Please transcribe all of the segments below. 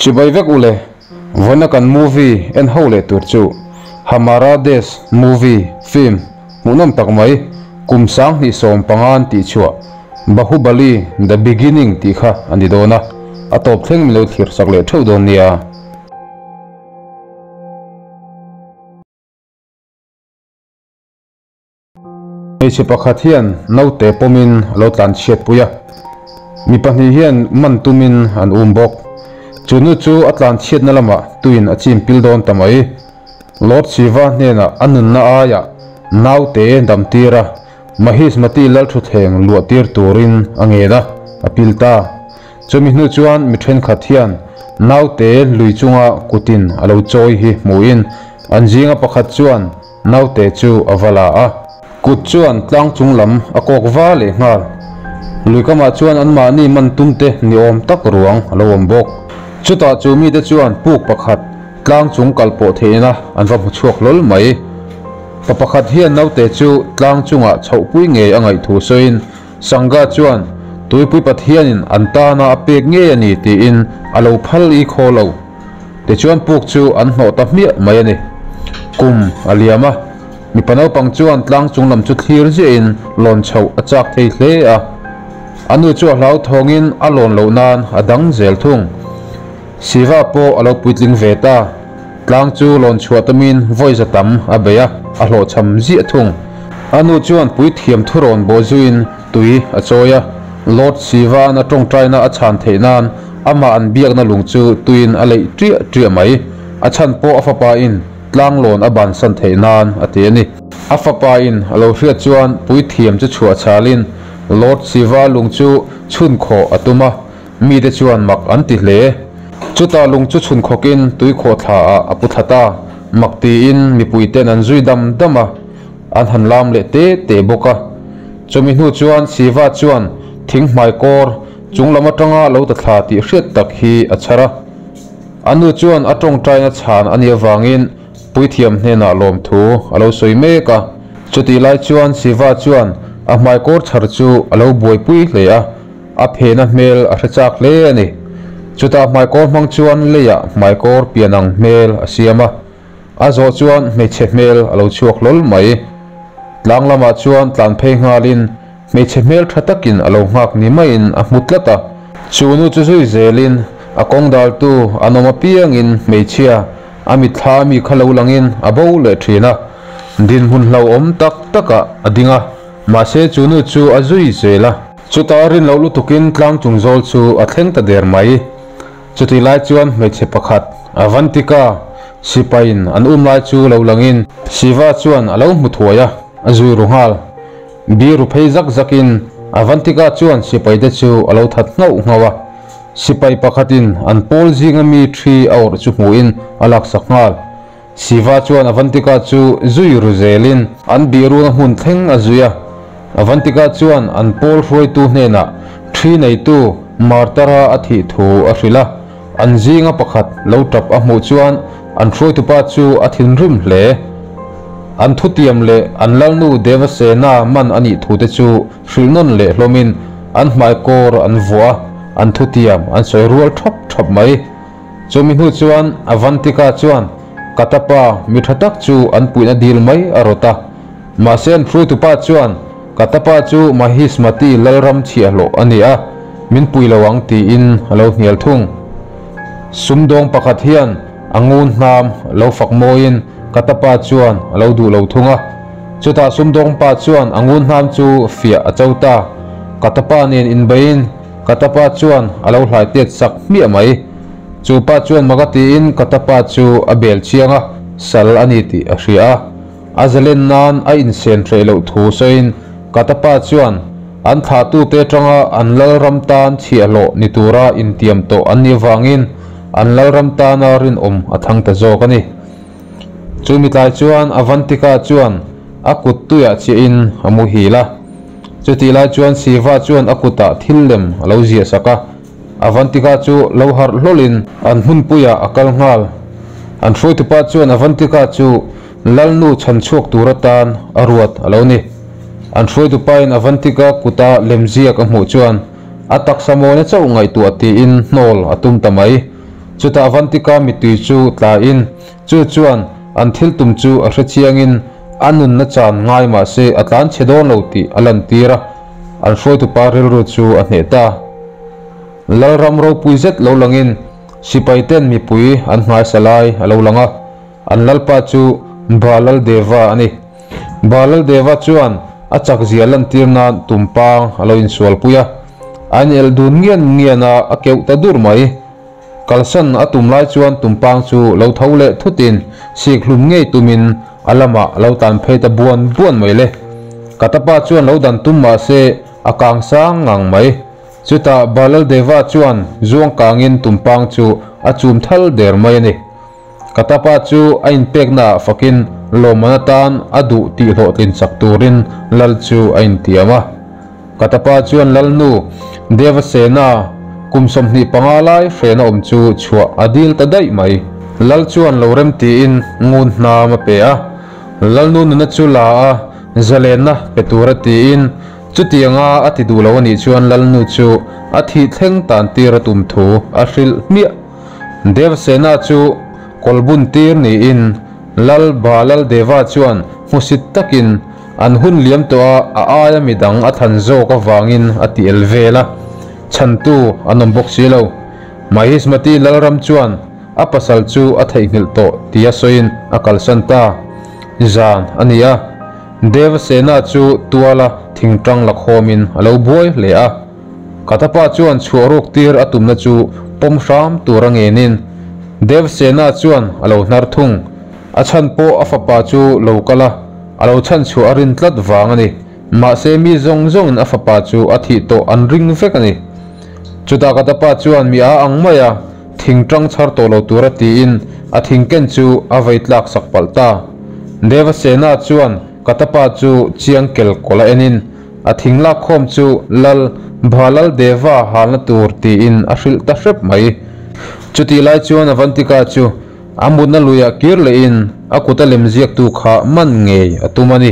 Chibai vek ule, vawiina kan movie en ho leh tur chu Hamara Desh movie film hmuhnawm tak mai kum 2015 an tih chhuah Bahubali The Beginning tih kha a ni dawn a, a tawp thleng min lo thlir sak leh theuh dawn nia. Hmeichhe pakhat hian naute pawmin a lo tlan chhiat pui a, mi pahnih hian man tumin an um bawk. Chu nu chu a tlan chhiatna lamah tuin a chim pil dawn ta mai. Lord Shiva hnenah a nunna aiah naute dam tir a, Mahismati lalthutthleng luah tir turin a ngen a, a pil ta. Chumi hnu chuan mi thenkhat hian naute lui chunga kutin a lo chawi hi hmuhin an zinga pakhat chuan Naute chu a va la a, kut chuan tlang chung lam a kawk va leh nghal. Luikamah chuan anmahni man tumte ni awm tak ruang a lo awm bawk. Chutah chu mite chuan puk pakhat tlang chung kal pawh theihna an va hmu chhuak hlawl mai. Pa pakhat hian naute chu tlang chungah chhohpui ngei a ngaih thu sawiin Sangha chuan Tuipui Pathianin an tana a pek ngei a ni tiin a lo phal i khaw lo. Tichuan puk chu an hnawh ta hmiah mai a ni. Kum a liam a, mipa naupang chuan tlang chung lam chu thlir ziahin lawn chhoh a chak thei hle a. A nu chu a hlauthawngin a lawn loh nan a dang zel thung. Siva pawh a lo puitling ve ta. Tlang chu lawn chhuah tamin vawi za tam a bei a, a hlawhchham ziah thung. A nu chuan puithiam thurawn bawh zuiin tui a chawi a, Lord Siva-a'n a tawngtaina a chhan theih nan amah an biakna lung chu tuiin a leih ṭiah ṭiah mai. A chhan pawh a fapain tlanglawn a bansan theih nan a ti a ni. A fapain a lo hriat chuan puithiam chu chhuah chhalin Lord Siva lung chu chhun khawh a tum a, mite chuan mak an ti hle. Chutah lung chu chhun khawkin tui khawh thlaah a pu thla ta. Mak tiin mipuiten an zui dam dam a. An han lam leh te te bawk a. Chumi hnu chuan Siva chuan thing hmai kawr chung lam atanga lo ta thla tih hriat tak hi a chhar a. A nu chuan a tawngtaina chhan a nih avangin puithiam hnenah lawmthu a lo sawi mek a. Chutih lai chuan Siva chuan a hmai kawr chhar chu a lo buaipui hle a, a phena hmel a hre chak hle a ni. Chutah hmai kawr hmang chuan leiah hmai kawr pian ang hmel a siam a. A zawh chuan hmeichhe hmel a lo chhuak hlawl mai. Tlang lamah chuan tlan phei nghalin hmeichhe hmel tha takin a lo nghak ni maiin a hmu tlat a. Chu nu chu zui zelin a kawng daltu an awm apiangin hmeichhia a mitthla ami kha lo langin a bo leh thin a. Dinhmun hlauhawm tak takah a ding a, mahse chu nu chu a zui zel a. Chutah rin loh lutukin tlang chung zawl chu a thleng ta der mai. Chutih lai chuan hmeichhe pakhat, Avantika, sipaiin an um lai chu lo langin Shiva chuan a lo hmu thuai a, a zui ru nghal. Bi ru phei zak zakin Avantika chuan sipaite chu a lo that nghauh nghauh a. Sipai pakhatin an pawl zinga mi thi a awrh chu hmuhin a laksak nghal. Shiva chuan Avantika chu zui ru zelin an bihruna hmun thleng a zui a. Avantika chuan an pawl hruaitu hnenah thi neitu Martara a thih thu a hrilh a. An zinga pakhat lo tap a hmuh chuan an hruaitupa chu a thinrim hle. An thutiam leh an lalnu Devasena man a nih thute chu hrilh nawn leh hlawmin an hmaikawr an vuah a, an thutiam an sawi rual thap thap mai. Chumi hnu chuan Avantika chuan Katapa mi tha tak chu an puihna dil mai a rawt a. Mahse an hruaitupa chuan Katapa chu Mahismati lalram chhiahhlawh a ni a, min pui lo ang tiin a lo hnial thung. Sumdawng pakhat hian a ngun hnam lo fak mawiin Katapa chuan a lo duh lo thung a. Chutah sumdawng pa chuan a ngun hnam chu fiah a cho ta. Katapa nen inbeiin Katapa chuan a lo hlai tet sak hmiah mai. Chu pa chuan maka tiin Katapa chu a bel chiang a, sal a ni tih a hria a. A zalen nan a insen hreh loh thu sawiin Katapa chuan an thlahtute atanga an lalram tan chhiahhlawh ni tura intiam tawh an nih avangin an lalram tana rinawm a thlang ta zawk a ni. Chu mitlai chuan Avantika chuan a kut tuiah chiahin a muhil a. Chutih lai chuan Siva chuan a kutah thil lem a lo ziah sak a, Avantika chu lo harh hlawlin an hmunpuiah a kal nghal. An hruaitupa chuan Avantika chu Lalnu chhan chhuak tur atan a ruat a lo ni. An hruaitupain Avantika kuta lem ziak a hmuh chuan a taksa mawina chauh ngaihtuah tiin hnawl a tum ta mai. Chutah Avantika mittui chu tla in chu chuan an thil tum chu a hre chiang in a nunna chan ngai mah se a tlan chhe dawn lo tih a lantir a, an hruaitupa rilru chu a hneh ta. Lalram ropui zet lo langin sipai ten mipui an hmaisa lai a lo lang a, an lalpa chu Balaldeva a ni. Balaldeva chuan a chak zia lantir nan tumpang a lo insualpui a, a inelh dun ngian ngian a, a keuh ta dur mai. Kalsan a tum lai chuan tumpang chu lo tho leh thutin sik hlum ngei tumin a lamah a lo tan phei ta buan buan mai le. Katapa chuan lo dan tum mah se a kang sang ngang mai. Chutah Balaldeva chuan zuang kangin tumpang chu a chum thal der mai a ni. Katapa chu a inpeknaah fakin lawmman atan a duh tih hlawhtlin chak turin lal chu a intiam a. Katapa chuan lalnu Devasena kum 25 lai hrena awm chu chhuah a dil ta daih mai. Lal chuan lo rem tiin ngun hnam a pe a. Lalnu nuna chu la a, zalenna pe tura tiin chutianga a ti duh lo a nih chuan lalnu chu a thih thleng tan tir a tum thu a hrilh hmiah. Devasena chu kawlbun tir niin Lal Balaldeva chuan hmusit takin an hun liam tawh a, a aia midang a thlan zawk avangin a ti el vel a, chhantu an awm bawk si lo. Mahismati Lalram chuan a pasal chu a theihnghilh tawh tia sawiin a kalsan ta. Zan a ni a, Devasena chu tuala thingtang lakhawmin a lo buai hle a. Katapa chuan chhuah ruk tir a tumna chu pawm hram tur a ngenin Devsena chuan a lo hnar thung. A chhan pawh a fapa chu lo kal a, a lo chhan chhuah a rin tlat vang a ni. Mahse mi zawng zawngin a fapa chu a thih tawh an ring vek a ni. Chutah Katapa chuan mi a ang mai a, thing tang chhar tawh lo tura tiin a thing ken chu a vei tlak sak palh ta. Devasena chuan Katapa chu chiang kel kawlh a enin a thing lak khawm chu Lal Bhalaldeva halna tur tiin a hrilh ta hrep mai. Chutih lai chuan Avantika chu a mutna luiah kir lehin a kut a lem ziaktu kha man ngei a tum a ni.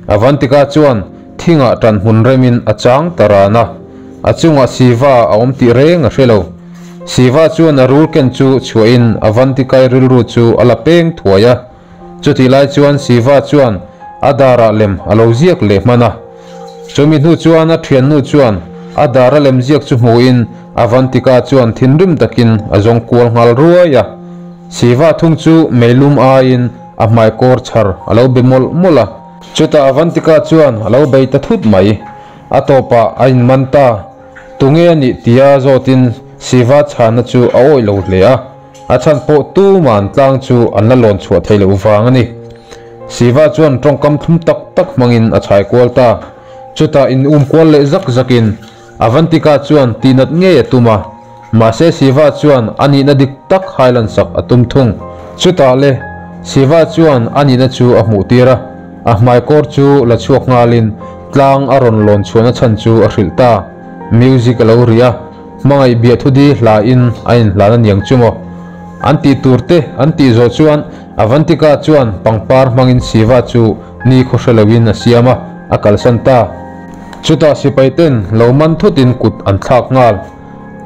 Avantika chuan thingah tan hmun remin a chang ta ran a, a chungah Siva a awm tih reng a hre lo. Siva chuan a rul ken chu chhuahin Avantikai rilru chu a la peng thuai a. Chutih lai chuan Siva chuan a darah lem a lo ziak leh hman a. Chumi hnu chuan a thiannu chuan a dara lem ziak chu hmuhin Avantika chuan thinrim takin a zawng kual nghal ruai a. Siva thung chu meilum aiin a hmai kawr chhar a lo be mawlh mawlh a. Chutah Avantika chuan a lo bei ta thut mai. A tawpah a inman ta. Tunge a nih tia zawtin Siva chhana chu a awih lo hle a. A chhan pawh tuman tlang chu an la lawn chhuah thei loh vang a ni. Siva chuan tawngkam thlum tak tak hmangin a chhai kual ta. Chutah in um kual leh zak zakin Avantika chuan tihnat ngei a tum a. Mahse Siva chuan a nihna dik tak hailan sak a tum thung. Chutah le Siva chuan a nihna chu a hmuh tir a, a hmai kawr chu la chhuak nghalin tlang a rawn lawn chhuahna chhan chu a hrilh ta. Music a lo ri a. Hmangaih biah thu di hla in a inhlan a niang chu maw? An tih tur te an tih zawh chuan Avantika chuan pangpar hmangin Siva chu ni khaw hre loin a siam a, a kalsan ta. Chutah sipai ten lo man thutin kut an thlak nghal.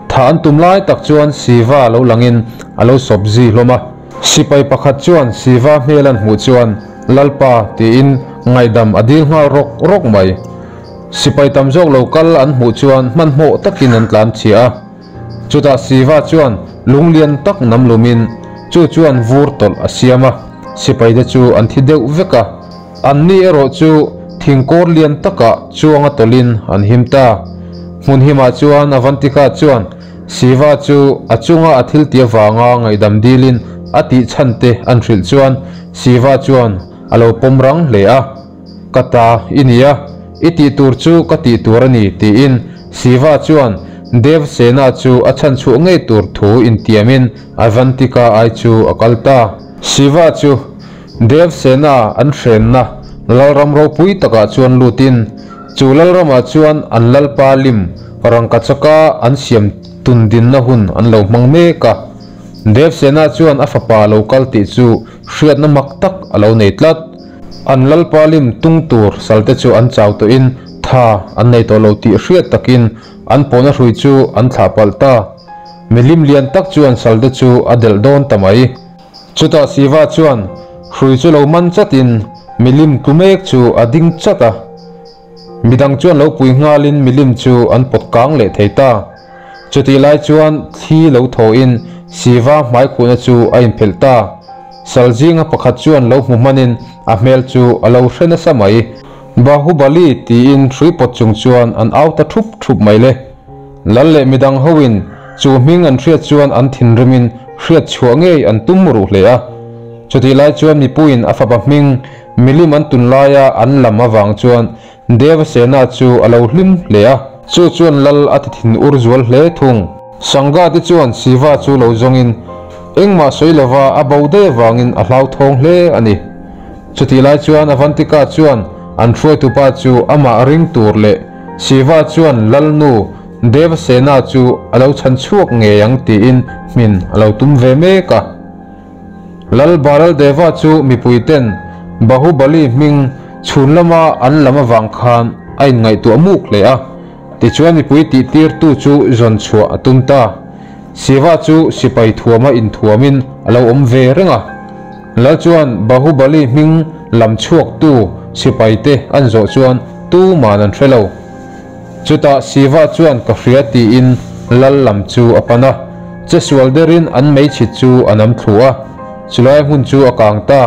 Thah an tum lai tak chuan Siva lo langin a lo sawp zi hlawm a. Sipai pakhat chuan Siva hmel an hmuh chuan Lalpa tiin ngaihdam a dil nghal rawk rawk mai. Sipai tam zawk lo kal an hmuh chuan hmanhmawh takin an tlan chhia a. Chutah Siva chuan lunglian tak nam lumin chu chuan vur tawlh a siam a, sipaite chu an thi deuh vek a. Anni erawh chu thingkawr lian takah chuanga tawlhin an him ta. Hmun himah chuan Avantika chuan Siva chu a chunga a thil ti avanga ngaihdam dilin a tih chhan te an hrilh chuan Siva chuan a lo pawm rang hle a. Ka ta i ni a, i tih tur chu ka tih tur a ni, tiin Siva chuan Devsena chu a chhan chhuah ngei tur thu intiamin Avantika ai chu a kal ta. Siva chu Devsena an hrenna lalram ropui takah chuan lutin chu lalramah chuan an lalpa lim rangkachaka an siam tundinna hun an lo hmang mek a. Devsena chuan a fapa lo kal tih chu hriatna mak tak a lo nei tlat. An lalpa lim tung tur salte chu an chau tawhin tha an nei tawh lo tih hriat takin an pawhna hrui chu an thlah palh ta. Milim lian tak chuan sal te chu a delh dawn ta mai. Chutah Siva chuan hrui chu lo man chatin milim tlu mek chu a ding chat a. Midang chuan lo pui nghalin milim chu an pawt kang leh thei ta. Chutih lai chuan thli lo thawhin Siva hmaikhuhna chu a inphelh ta. Sal zinga pakhat chuan lo hmu hmanin a hmel chu a lo hre nasa mai. Bahubali tiin hrui pawt chung chuan an au ta thup thup mai le. Lal leh midang hoin chu hming an hriat chuan an thinrimin hriat chhuah ngei an tum ruh hle a. Chutih lai chuan mipuiin a fapa hming milim an tun laia an lam avang chuan Devasena chu a lo hlim hle a. Chu chuan lal a ti thin ur zual hle thung. Sangha te chuan Siva chu lo zawngin engmah sawi lova a bo daih avangin a hlauthawng hle a ni. Chutih lai chuan Avantika chuan an hruaitupa chu amah ring tur leh Siva chuan Lalnu Devasena chu a lo chhan chhuak ngei ang tiin hmin a lo tum ve mek a. Lal Baraldeva chu mipuiten Bahubali hming chhun lama an lam avang khan a inngaihtuah muk hle a, tichuan mipui tihtirtu chu zawn chhuah a tum ta. Siva chu sipai thuama inthuamin a lo awm ve reng a. Lal chuan Bahubali hming lam chhuaktu sipaite an zawh chuan tuman an hre lo. Chutah Siva chuan ka hria tiin lal lam chu a pan a, che sual derin an meichhit chu a nam thlu a, chulai hmun chu a kang ta.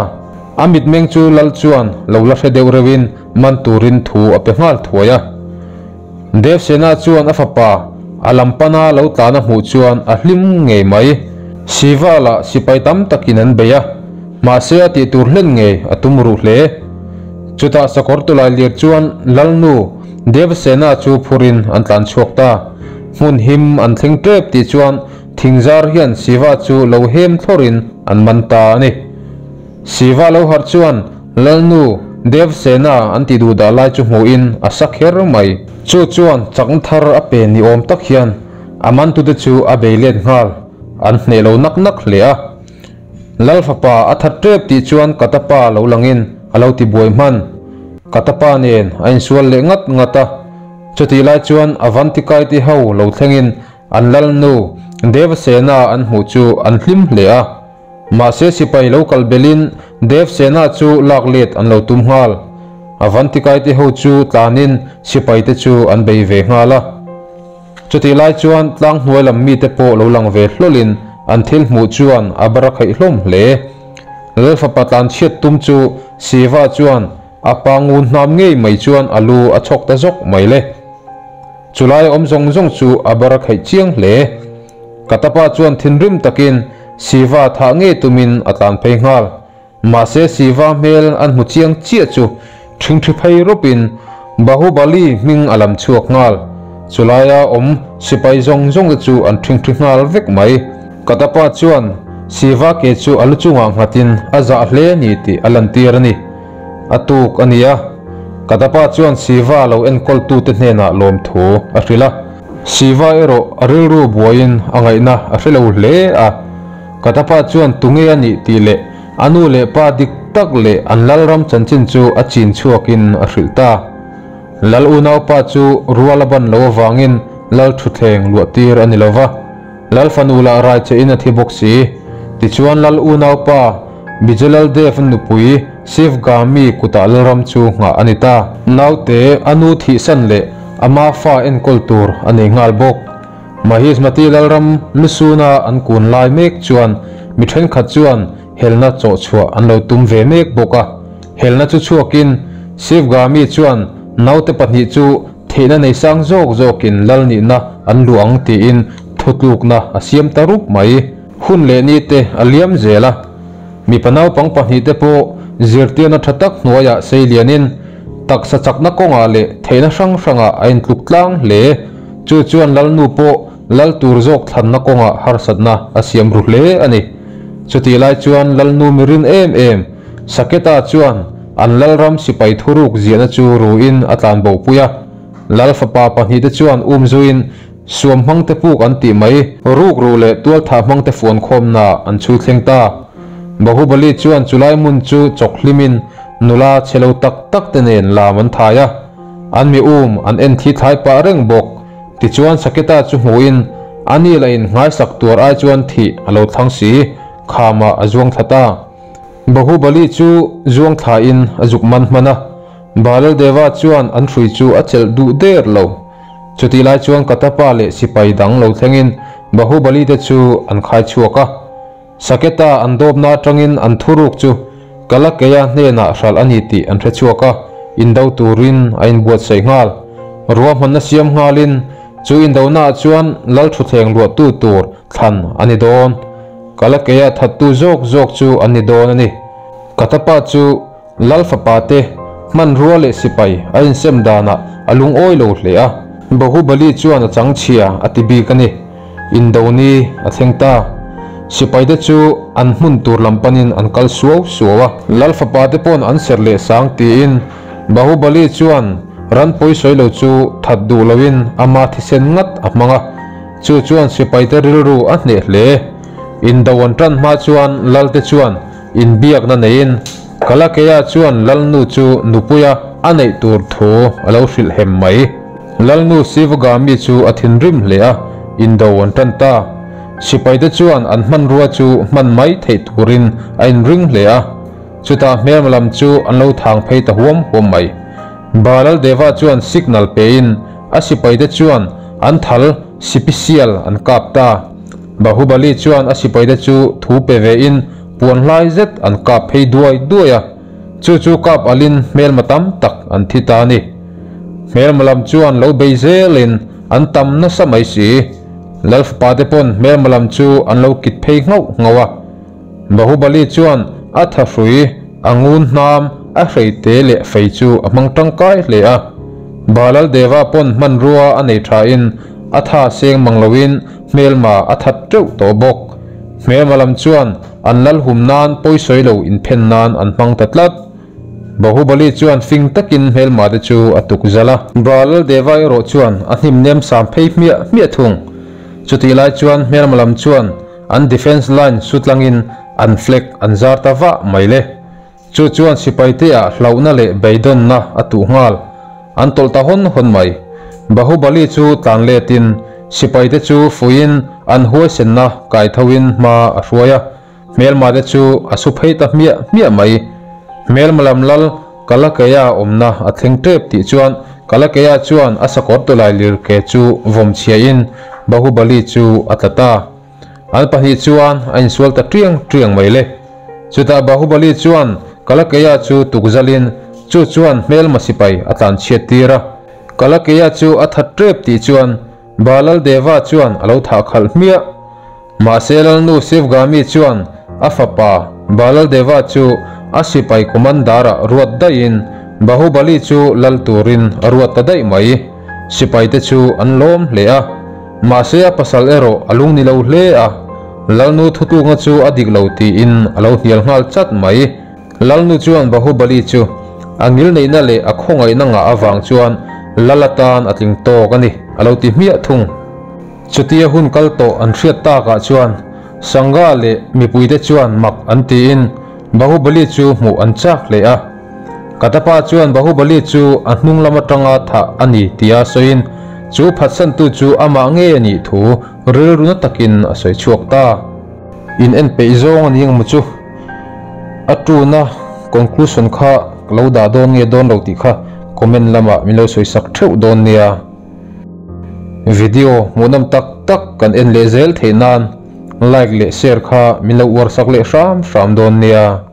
A mitmeng chu lal chuan lo la hre deuh reuhin man turin thu a pe nghal thuai a. Devsena chuan a fapa a lam pana lo tlan a hmuh chuan a hlim ngei mai. Siva lah sipai tam takin an bei a, mahse a tih tur hlen ngei a tum ruh hle. Chutah sakawr tulai lir chuan lalnu Devsena chu phurin an tlan chhuak ta. Hmun him an thleng tep tih chuan thingzar hian Siva chu lo hem thlawrin an man ta a ni. Siva lo harh chuan Lalnu Devsena an ti duh dah lai chu hmuhin a sa kher mai. Chu chuan chakna thar a pe ni awm tak hian a mantute chu a bei let nghal, an hneh lo nak nak hle a. Lal fapa a that tep tih chuan Katapa lo langin a lo ti buai hman. Katapa nen a insual leh ngat ngat a, chutih lai chuan Avantikaite ho lo thlengin an Lalnu Devasena an hmuh chu an hlim hle a. Mahse sipai lo kal belin Devsena chu lak let an lo tum nghal. Avantikaite ho chu tlanin sipaite chu an bei ve nghal a. Chutih lai chuan tlang hnuai lam mite pawh lo lang ve hlawlin an thil hmuh chuan a bar a khaih hlawm hle. Lal fapa tlan chhiat tum chu Siva chuan a pa ngun hnam ngei mai chuan a lu a chhawk ta zawk mai le. Chulai awm zawng zawng chu a bar a khaih chiang hle. Katapa chuan thinrim takin Siva thah ngei tumin a tlan phei nghal. Mahse Siva hmel an hmu chiang chiah chu ṭhingṭhi phei rawpin Bahubali hming a lam chhuak nghal. Chulaia awm sipai zawng zawng te chu an ṭhingṭhi nghal vek mai. Katapa chuan Siva ke chu a lu chungah nghatin a zah hle ni tih a lantir a ni. A tuk a ni a, Katapa chuan Siva lo enkawltute hnenah lawmthu a hrilh a. Siva erawh a rilru buaiin a ngaihna a hre lo hle a. Katapa chuan tunge a nih tih leh a nu leh pa dik tak leh an lalram chanchin chu a chin chhuakin a hrilh ta. Lal unaupa chu rual a ban lo avangin lal thutthleng luah tir a ni lo va, lal fanu lah rai che in a thi bawk si. Tichuan lal unaupa Bijalal Dev nupui Sivgami kutah lalram chu nghah a ni ta. Naute a nu thihsan leh ama fa enkawl tur a nei nghal bawk. Mahismati lalram lusuna an kun lai mek chuan mi thenkhat chuan helna chawh chhuah an lo tum ve mek bawk a. Helna chu chhuakin Sivgami chuan naute pahnih chu theihna nei sang zawk zawkin lal nihna an luh ang tiin thutlukna a siam ta rup mai. Hun leh ni te a liam zel a, mipa naupang pahnih te pawh zirtirna tha tak hnuaiah sei lianin taksa chakna kawngah leh theihna hrang hrangah a intluk tlang hle. Chu chuan Lalnu pawh lal tur zawk thlanna kawngah harsatna a siam ru hle a ni. Chutih lai chuan Lalnu mirin em em Saketa chuan an lalram sipai thuruk ziahna chu ruin a tlan bohpui a. Lal fapa pahnihte chuan umzuiin suam hmangte puk an tih mai. Rukru leh tualthah hmangte fuankhawmna an chhui thleng ta. Bahubali chuan chulai hmun chu chawk hlimin nula chhe lo tak tak te nen lam an thai a. An mi um an en thi thlai pah reng bawk. Tichuan Saketa chu hmuhin Ani lahin nghaisak tuar ai chuan thih a lo thlang si, khamah a zuang thla ta. Bahubali chu zuang thlain a zuk man hman a, Balaldeva chuan an hrui chu a chelh duh der lo. Chutih lai chuan Katapa leh sipai dang lo thlengin Bahubali te chu an khai chhuak a. Saketa an dawpna atangin an thuruk chu Kalakeya hnenah hralh a ni tih an hre chhuak a, indo turin a inbuatsaih nghal. Ruahmanna siam nghalin chu indonaah chuan lal thutthleng luahtu tur thlan a ni dawn. Kalakeya thattu zawk zawk chu an ni dawn a ni. Katapa chu Lal fapa te hmanrua leh sipai a insem danah a lungawi lo hle a. Bahubali chuan a chang chhia a ti bik a ni. Indo ni a thleng ta. Sipai te chu an hmun tur lam panin an kal suau suau a. Lal fapa te pawn an serh leh sang tiin Bahubali chuan ran pawisawi lo chu that duh loin ama thisen ngat a hmang a. Chu chuan sipai te rilru a hneh hle. Indo an tan hma chuan Lal te chuan Inbiakna neiin Kalakeya chuan Lalnu chu nupuia a neih tur thu a lo hrilh hem mai. Lalnu Sivagami chu a thinrim hle a, indo an tan ta. Sipaite chuan an hmanrua chu hman mai theih turin a inring hle a, chutah hmelma lam chu an lo thang phei ta huam huam mai. Balaldeva chuan signal pein a sipaite chuan an thal sipisial an kap ta. Bahubali chuan a sipaite chu thu pe ve in puan hlai zet an kap phei duai duai a, chu chu kap alin hmelma tam tak an thi ta a ni. Hmelma lam chuan lo bei zelin an tam nasa mai si. Lalfapa te pawn hmelma lam chu an lo kit phei nghauh nghauh a. Bahubali chuan a thahrui, a ngun hnam, a hreite leh fei chu a hmang tangkai hle a. Balaldeva pawn hmanrua a nei thain a tha seng mang loin Hmelma a that teuh tawh bawk. Hmelma lam chuan an lal hum nan pawisawi lo inphen nan an hmang ta tlat. Bahubali chuan fing takin hmelma te chu a tuk zal a. Balaldeva erawh chuan a hnim nem sam phei hmiah hmiah thung. Chutih lai chuan hmelma lam chuan an defence line sutlangin an flag an zar ta vah mai le. Chu chuan sipaite-ah hlauhna leh beidawnna a tuh nghal. An tawlh ta hawn hawn mai. Bahubali chu tlan letin sipaite chu fuiin an huaisenna kaithoin hma a hruai a, hmelmate chu a su phei ta hmiah hmiah mai. Hmelma lam lal Kalakeya awmna a thleng tep tih chuan Kalakeya chuan a sakawr tawlai lir ke chu vawm chhiain Bahubali chu a tla ta. An pahnih chuan a insual ta triang triang mai le. Chutah Bahubali chuan Kalakeya chu tukzalin chu chuan hmelma sipai a tlan chhiat tir a. Kalakeya chu a that tep tih chuan Balaldeva chuan a lo thah khalh hmiah. Mahse Lalnu Sivgami chuan a fapa Balaldeva chu a sipai commander-ah ruat daihin Bahubali chu lal turin a ruat ta daih mai. Sipaite chu an lawm hle a. Mahse a pasal erawh a lung ni lo hle a, Lalnu thutlukna chu a dik lo tiin a lo hnial nghal chat mai. Lalnu chuan Bahubali chu a ngilneihna leh a khawngaihna ngah avang chuan Lal atan a tling tawk a ni a lo ti hmiah thung. Chutia hun kal tawh an hriat takah chuan Sangha leh mipuite chuan mak an tiin Bahubali chu hmuh an chak hle a. Katapa chuan Bahubali chu a hnung lam atanga thah a ni tia sawiin chu phatsantu chu amah ngei a nih thu rilru na takin a sawi chhuak ta. In en peih zawng a ni ang maw chu? A tuna conclusion kha ka lo dah dawn nge dawn lo tih kha comment lamah min lo sawi sak theuh dawn nia. Video hmuhnawm tak tak kan en leh zel theih nan like leh share kha min lo uar sak leh hram hram dawn nia.